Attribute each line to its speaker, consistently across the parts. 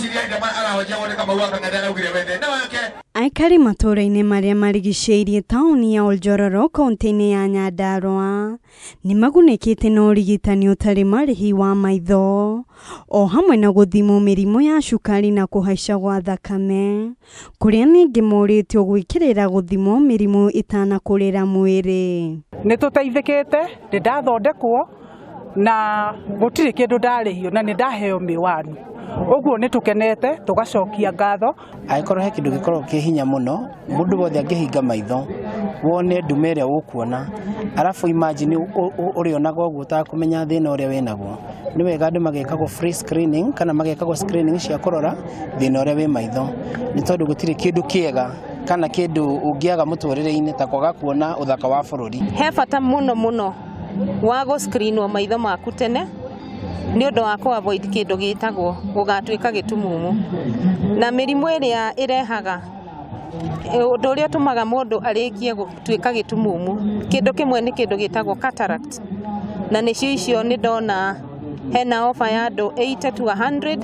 Speaker 1: Ngwĩciria ndema arahonjagwo nĩ Kamau wa Kang'ethe araugire we thĩna wake.
Speaker 2: Aikari matũũra-inĩ marĩa marigicĩirie taũni ya Oljororok kaunti-inĩ ya Nyandarua nĩ magunĩkĩte na ũrigitani ũtarĩ marĩhi wa maitho o hamwe na gũthimwo mĩrimũ ya cukari na kũhaica gwa thakame, kũrĩa ningĩ morĩtio gwĩkĩrĩra gũthimwo mĩrimũ ĩtanakũrĩra mwĩrĩ.
Speaker 3: Nĩ tũteithĩkĩte, nĩ ndathondekwo na gũtirĩ kĩndũ ndarĩhio na nĩ ndaheo mĩwani. Ũguo nĩ tũkenete tũgacokia ngatho.
Speaker 4: Angĩkorwo he kĩndũ gĩkoragwo kĩ hinya mũno, mũndũ wothe angĩhinga maitho wone ndume ĩrĩa ũkuona, arabu imagine ũrĩonaga ũguo ũtakũmenya thĩna ũrĩa wĩnaguo. Nĩ wega andũ magekagwo free screening kana magekagwo screening cia kũrora thĩna ũrĩa wĩ maitho, nĩ tondũ gũtirĩ kĩndũ kĩega kana kĩndũ ũngĩaga mũtũrĩre-inĩ ta kwaga kuona ũthaka wa bũrũri.
Speaker 5: He bata mũno mũno wa gũ-screenwo maitho maku tene nĩ ũndũ wa kũ avoid kĩndũ gĩtagwo gũgatuĩka gĩtumumu. Na mĩrimũ ĩrĩa ĩrehaga ũndũ ũrĩa ũtũmaga mũndũ arĩkie gũtuĩka gĩtumumu, kĩndũ kĩmwe nĩ kĩndũ gĩtagwo cataract, na nĩcio icio nĩ ndona hena offer ya andũ 80 to 100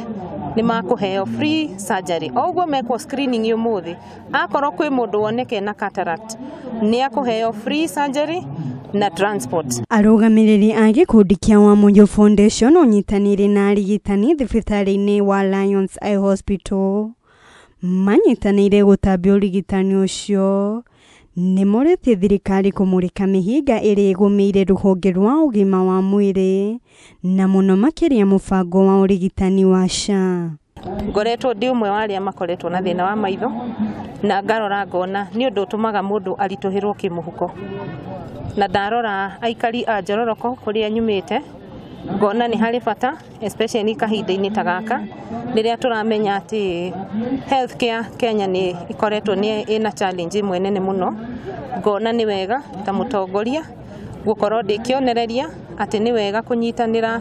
Speaker 5: nĩ makũheo free surgery. O ũguo mekwo screening ũmũthĩ, akorwo kwĩ mũndũ woneke na cataract nĩ akũheo free surgery na transport.
Speaker 2: Arũgamĩrĩri a gĩkundi kĩa Wamuyu Foundation ũnyitanĩire na arigitani thibitarĩ-inĩ wa Lions Eye Hospital manyitanĩire gũtambia ũrigitani ũcio. Nĩ morĩtie thirikari kũmũrĩka mĩhĩnga ĩrĩa ĩgũmĩire rũhonge rwa ũgima wa mwĩrĩ na mũno makĩria mũbango wa ũrigitani wa SHA.
Speaker 5: Ngoretwo ndĩ ũmwe wa arĩa makoretwo na thĩna wa maitho na ngarora ngona nĩ ũndũ ũtũmaga mũndũ aritũhĩrwo kĩmũhuko, na ndarora aikari a Njororoko kũrĩa nyumĩte ngona nĩ harĩ bata especially kahinda-inĩ ta gaka rĩrĩa tũramenya atĩ healthcare Kenya nĩ ikoretwo nĩ ĩna challenge ĩmwe nene mũno. Ngona nĩ wega ta mũtongoria gũkorwo ndĩ kĩonereria atĩ nĩ wega kũnyitanĩra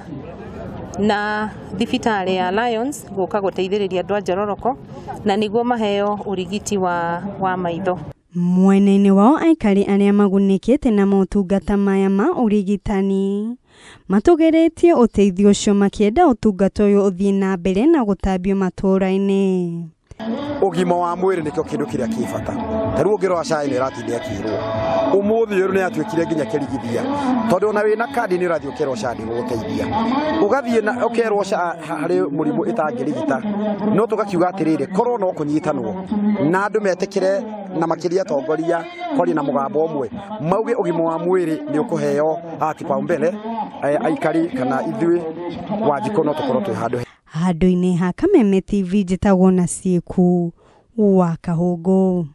Speaker 5: na thibitarĩ ya Lions gũka gũteithĩrĩria andũ a Njororoko na nĩguo maheo ũrigiti wa maitho.
Speaker 2: Mwena-inĩ wao aikari arĩa magunĩkĩte na motungata maya ma ũrigitani matũgeretie ũteithio ũcio makĩenda ũtungata ũyũ ũthiĩ na mbere na gũtambio matũũra-inĩ.
Speaker 6: Ũgima wa mwĩrĩ nĩkĩo kĩndũ kĩrĩa kĩ bata. Ta rĩu ũngĩrora SHA nĩ ĩratinda ĩkĩrwo. Ũmũthĩ ũyũ nĩ yatuĩkire nginya kĩrigithia, tondũ ona wĩna kandi nĩ ũrathiĩ ũkerwo SHA ndĩgũgũteithia, ũgathiĩ na ũkerwo SHA harĩ mũrimũ ĩtangĩrigita. No tũgakiuga atĩrĩrĩ, korwo no kũnyitanwo na andũ metĩkĩre na makĩria atongoria kwaria na mũgambo ũmwe, mauge ũgima wa mwĩrĩ nĩ ũkũheo kipaumbele, aikari kana ithuĩ Wanjikũ no tũkorwo twĩ handũ.
Speaker 2: Handũ-inĩ ha Kameme TV njĩtagwo na Ciĩku wa Kahũngũ.